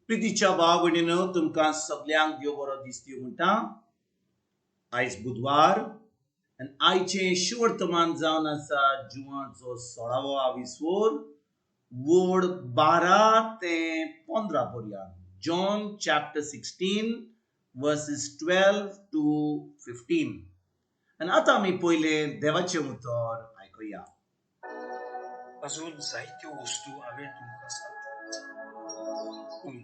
प्रितीच्या भाव भयणीनो, तुमकां सगल्यांक देव बरो दीस दिवं म्हणटा. आयज बुधवार आनी आयचें शिवर्तमान जावन आसा जुवाचो सोळावो आविस्वोर, वड 12 ते 15 पर्यंत. John chapter 16 verses 12 to 15. आनी आतां आमी पयलें देवाचें उतर आयकुया. अजून जायत्यो वस्तू हांवें तुमकां सांगच्यो आसात, पूण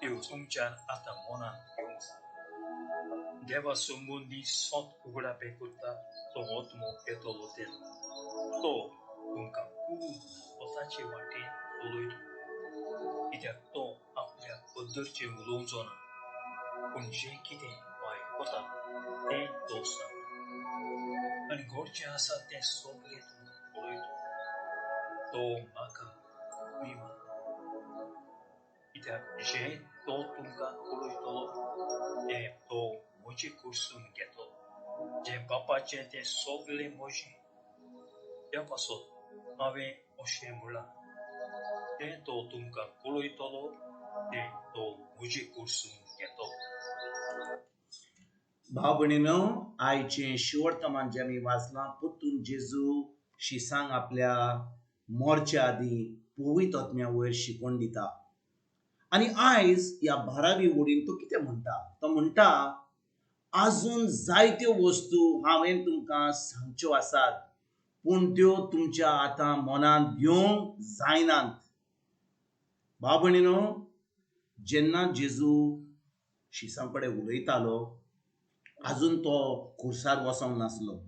त्यो तुमच्यान आतां मनांत घेवंक जायना. देवा संबंदी सत उगडापें करता तो आत्मो येतलो तेन्ना तो तुमकां पूर्ण स्वताचे वाटेन चलयतलो, कित्याक तो आपल्या पद्दरचें उलोवचो ना, पूण जें कितें तो आयकता तें तो सांगता आनी घडचें आसा तें सगळें तुमकां कळयतलो. तो म्हाका महिमा, कित्याक जें तो तुमकां कळयतलो तें तो म्हजे कडसून घेतलो. जें बापाचें तें सगळें म्हजें. त्या पासत हांवें अशें म्हळां, तें तो तुमकां कळयतलो तें तो म्हजे कडसून घेतलो. भाव भयणीनो, आयचें शिवर्तमान जें आमी वाचलां, परतून जेजू शिसांक आपल्या मोरच्या आदीं पवित्र आत्म्या वयर शिकवण दिता. आनी आयज ह्या बारावी वडीन तो कितें म्हणटा? तो म्हणटा, आजून जायत्यो वस्तू हांवें तुमकां सांगच्यो आसात, पूण त्यो तुमच्या आतां मनांत घेवंक जायनात. भाव भयणीनो, जेन्ना जेजू शिसां कडेन उलयतालो, आजून तो खुर्सार वचोंक नासलो,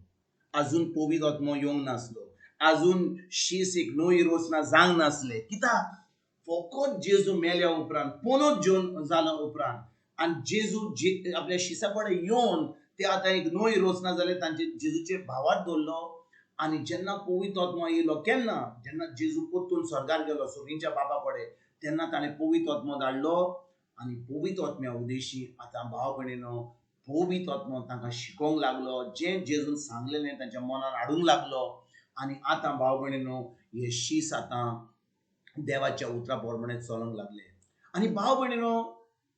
आजून पवित्र आत्मो येवंक नासलो, आजून शीस एक नवी रोचना जावंक नासले. कित्याक? फकत जेजू मेल्या उपरांत, पुनोत जेवन जाल्या उपरांत, आनी जेजू आपल्या शिसा कडेन येवन ते आतां एक नवी रोचना जाले, तांचे जेजूचेर भावार्थ दवरलो. आनी जेन्ना पवित्र आत्मो येयलो, केन्ना? जेन्ना जेजू परतून स्वर्गार गेलो सोरींच्या बापा कडेन, तेन्ना ताणें पवित्र आत्मो धाडलो. आनी पवित्र आत्म्या उदेशी आतां भाव भयणीनो, पवित्र आत्मो तांकां शिकोवंक लागलो, जें जेजून सांगलेलें तांच्या मनान हाडूंक लागलो. आनी आतां भाव भयणीनो, हे शीस आतां देवाच्या उतरा प्रमाणे चलोंक लागले. आनी भाव भयणीनो,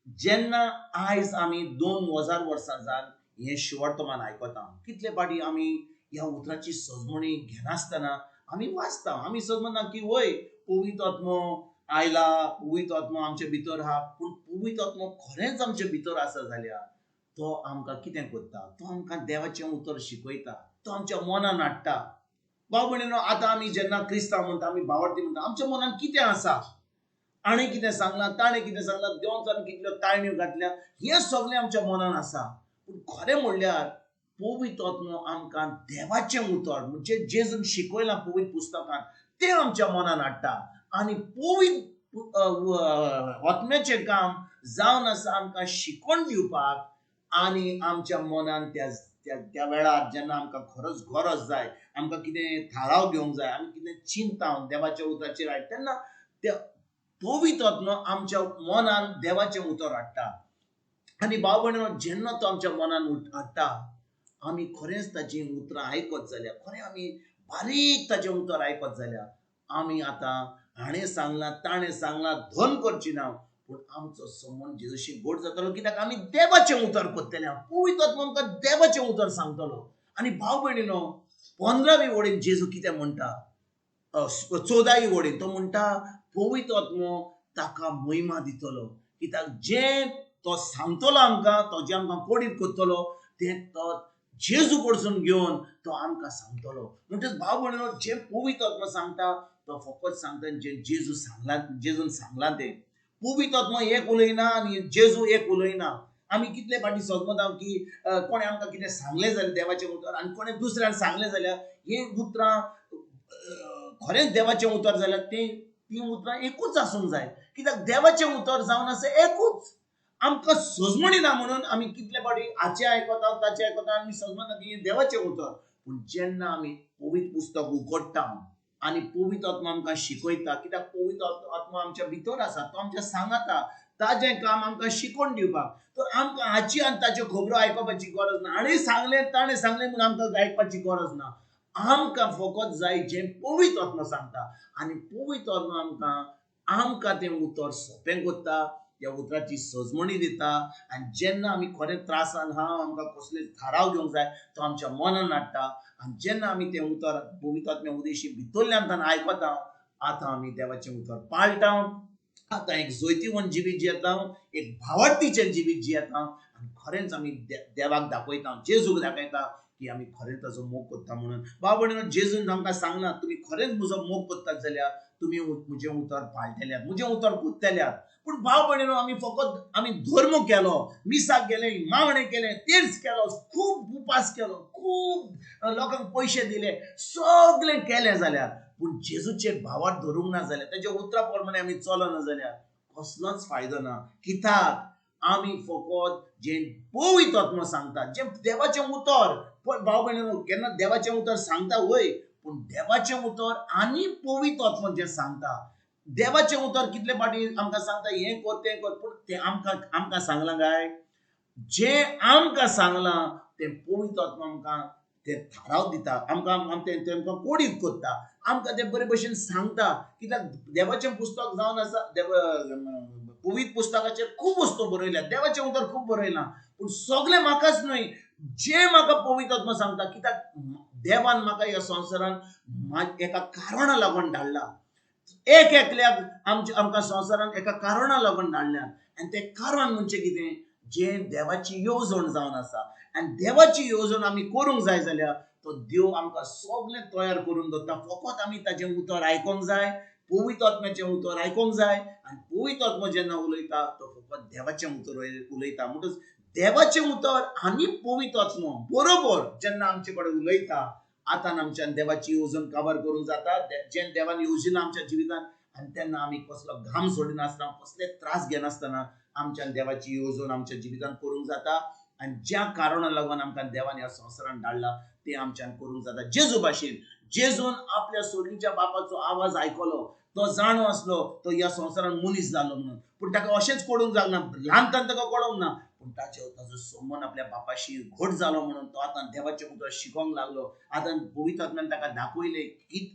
जेन्ना आयज आमी 2000 वर्सां जावन हें शिवर्तमान आयकता, कितले फावटी आमी ह्या उतराची सजमणी घेनासतना आमी वाचता, आमी सजमना की वय पवित्र आत्मो आयला, पवित्र आत्मो आमचे भितर आहा. पूण पवित्र आत्मो खरेंच आमचे भितर आसा जाल्यार तो आमकां कितें करता? तो आमकां देवाचें उतर शिकयता, तो आमच्या मनान हाडटा. भाव भयणीनो, आतां आमी जेन्ना क्रिस्तांव म्हणटा, आमी भावार्थी म्हणटा, आमच्या मनान कितें आसा? हाणें कितें सांगलां, ताणें कितें सांगलां, देवान कितल्यो ताळण्यो घातल्या, हें सगळें आमच्या मनान आसा. पूण खरें म्हणल्यार पवित्र आत्मो आमकां देवाचें उतर, म्हणजे जेजून शिकयलां पवित्र पुस्तकान, तें आमच्या मनान हाडटा. आनी पवित्र आत्म्याचें काम जावन आसा आमकां शिकवण दिवपाक, आनी आमच्या मनान त्या त्या वेळार जेन्ना आमकां खरोच गरज जाय, आमकां कितें थाराव घेवंक जाय, आमी कितें चिंता देवाच्या उतराचेर हाडटा, तेन्ना त्या पवित्र आत्मो आमच्या मनान देवाचें उतर हाडटा. आनी भाव भयणीनो, जेन्ना तो आमच्या मनान हाडटा, आमी खरेंच ताचीं उतरां आयकत जाल्यार, खरें आमी बारीक ताचें उतर आयकत जाल्यार, आमी आतां हाणें सांगलां ताणें सांगलां धन करची ना, पूण आमचो संबंद जेजूशी गोड जातलो. कित्याक? आमी देवाचें उतर करतले, पवित्र आत्मो आमकां देवाचें उतर सांगतलो. आनी भाव भयणीनो, 15वी वडीन जेजू कितें म्हणटा, 14वी वडीन तो म्हणटा, पवित्र आत्मो ताका महिमा दितलो. कित्याक? जें तो सांगतलो आमकां, तो जें आमकां कोडीत करतलो तें तो जेजू कडसून घेवन तो आमकां सांगतलो. म्हणटच भाव भयणीनो, जें पवित्र आत्मो सांगता तो फकत सांगता जें जेजू सांगलां, जेजून सांगलां तें. पवित्र आत्मो एक उलयना आनी जेजू एक उलयना. आमी कितले फावटी समजता की कोणें आमकां कितें सांगलें जाल्यार देवाचें उतर, आनी कोणें दुसऱ्यान सांगलें जाल्यार हीं उतरां खरेंच देवाचें उतर जाल्यार तीं उतरां एकूच आसूंक जाय. कित्याक? देवाचें उतर जावन आसा एकूच. आमकां सजमणी ना म्हणून आमी कितले फावटी हाचें आयकता ताचें आयकता, आमी सजमना की देवाचें उतर. पूण जेन्ना आमी पवित्र पुस्तक उगडटा आनी पवित्र आत्मो आमकां शिकयता, कित्याक पवित्र आत्मो आमच्या भितर आसा, तो आमच्या सांगाता, ताजें काम आमकां शिकोवन दिवपाक. तर आमकां हाची आनी ताच्यो खबरो आयकुपाची गरज ना, हाणें सांगलें ताणें सांगलें म्हूण आमकां आयकपाची गरज ना. आमकां फकत जाय जें पवित्र आत्मो सांगता, आनी पवित्र आत्मो आमकां तें उतर सोंपें करता, त्या उतराची सजमणी दिता. आनी जेन्ना आमी खरें त्रासान हा, आमकां कसले थाराव घेवंक जाय तो आमच्या मनान हाडटा. आनी जेन्ना आमी तें उतर पवित्र आत्म्या उदेशी भितरल्यान ताणें आयकता, आतां आमी देवाचें उतर पाळटा, आतां एक जैतिवंत जिवीत जियेता, एक भावार्थीचें जिवीत जियेता. आनी खरेंच आमी देवाक दाखयता, जेजूक दाखयता की आमी खरेंच ताजो मोग करता म्हणून. भाव भयणीनो, जेजून आमकां सांगलां, तुमी खरेंच म्हजो मोग करतात जाल्यार तुमी म्हजें उतर पाळटल्यात, म्हजें उतर करतल्यात. पूण भाव भयणीनो, आमी फकत आमी धर्म केलो, मिसाक गेले, मागणें केलें, तीर्थ केलो, खूब उपास केलो, खूब लोकांक पयशे दिले, सगळें केलें जाल्यार पूण जेजूचेर भावार्थ धरूंक ना जाल्यार, तेज्या उतरा प्रमाणे आमी चलना जाल्यार कसलोच फायदो ना. कित्याक आमी फकत जें पवित्र आत्मो सांगता, जें देवाचें उतर, भाव भयणीनो केन्ना देवाचें उतर सांगता वय, पूण देवाचें उतर आनी पवित्र आत्मो जें सांगता, देवाचें उतर कितले फावटी आमकां सांगता हें कर तें कर, पूण तें आमकां आमकां सांगलां काय? जें आमकां सांगलां तें पवित्र आत्मो आमकां तें थाराव दिता, आमकां तें आमकां कोडीत करता, आमकां तें बरे भशेन सांगता. कित्याक देवाचें पुस्तक जावन आसा, देव पवित्र पुस्तकाचेर खूब वस्तू बरयल्या, देवाचें उतर खूब बरयलां, पूण सगळें म्हाकाच न्हय, जें म्हाका पवित्र आत्मो सांगता. कित्याक देवान म्हाका ह्या संवसारान एका कारणा लागून धाडला, एक एकल्याक आमकां संवसारान एका कारणा लागून धाडल्यात. आनी तें कारण म्हणजे कितें? जें देवाची येवजण जावन आसा. आनी देवाची येवजण आमी करूंक जाय जाल्यार तो देव आमकां सगळें तयार करून दवरता. फकत आमी ताजें उतर आयकोंक जाय, पवित्र आत्म्याचें उतर आयकोंक जाय. आनी पवित्र आत्मो जेन्ना उलयता तो फकत देवाचें उतर उलयता. म्हणटच देवाचें उतर आनी पवित्र आत्मो बरोबर जेन्ना आमचे कडेन उलयता, आतां आमच्यान देवाची येवजण काबार करूंक जाता, जें देवान येवजिलां आमच्या जिवितान. आनी तेन्ना आमी कसलो घाम सोडिनासतना, कसले त्रास घेनासतना आमच्यान देवाची येवजण आमच्या जिवितान करूंक जाता. आनी ज्या कारणाक लागून आमकां देवान ह्या संवसारान धाडला तें आमच्यान करूंक जाता. जेजू भाशेन, जेजून आपल्या सोडीच्या बापाचो आवाज आयकलो, तो जाणो आसलो तो ह्या संवसारान मनीस जालो म्हणून, पूण ताका अशेंच कळूंक जालना, ल्हानतान ताका कळोंक ना, पूण ताचो ताजो संबंद आपल्या बापाशी घट जालो म्हणून तो आतां देवाचें उतर शिकोंक लागलो. आतां पवित्र आत्म्यान ताका दाखयलें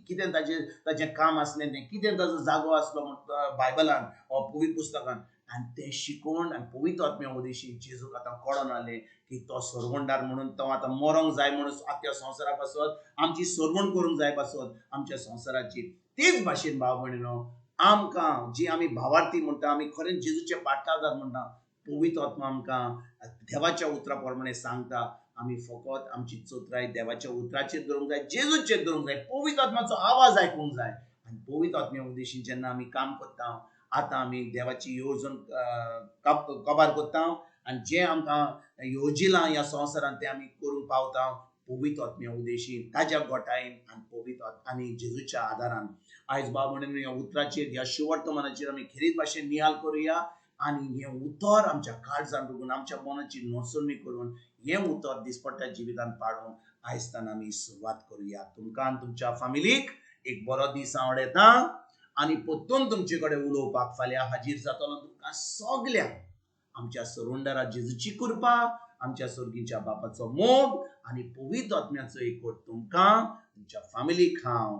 कितें ताजें काम आसलें तें, कितें ताजो जागो आसलो म्हण बायबलान वा पवित्र पुस्तकान. आनी तें शिकोवन आनी पवित्र आत्म्या उदेशी जेजूक आतां कळोन आयलें की तो सरवणदार म्हणून, तो आतां मरोंक जाय म्हणून आख्या संवसारा पासत, आमची सरवण करूंक जाय पासत आमच्या संवसाराची. तेच भाशेन भाव भयणीनो, आमकां जी आमी भावार्थी म्हणटा, आमी खरेंच जेजूचे पाटलादार म्हणटा, पवित्र आत्मा आमकां देवाच्या उतरा प्रमाणे सांगता. आमी फकत आमची चतुराय देवाच्या उतराचेर धरूंक जाय, जेजूचेर धरूंक जाय, पवित्र आत्माचो आवाज आयकूंक जाय. आनी पवित्र आत्म्या उदेशी जेन्ना आमी काम करता, आतां आमी देवाची येवजण कबार करता आनी जें आमकां येवजिलां ह्या संवसारांत तें आमी करूंक पावता पवित्र आत्म्या उदेशी, ताज्या गोटायेन आनी पवित्र आनी जेजूच्या आदारान. आयज भाव भयणीनो, ह्या उतराचेर, ह्या शुवर्तमानाचेर आमी खेरीत भाशेन नियाळ करुया आनी हें उतर आमच्या काळजान रिगून, आमच्या मनाची नोसणी करून हें उतर दिसपट्ट्या जिवितान पाडून आयज आमी सुरवात करुया. तुमकां आनी तुमच्या फामिलीक एक बरो दीस आवडटा आनी परतून तुमचे कडेन उलोवपाक फाल्यां हाजीर जातलो. तुमकां सगल्यांक आमच्या सरुंडरा जेजूची कृपा, आमच्या सोर्गीच्या बापाचो मोग आनी पवित्र आत्म्याचो एकवट तुमकां, तुमच्या फामिलीक हांव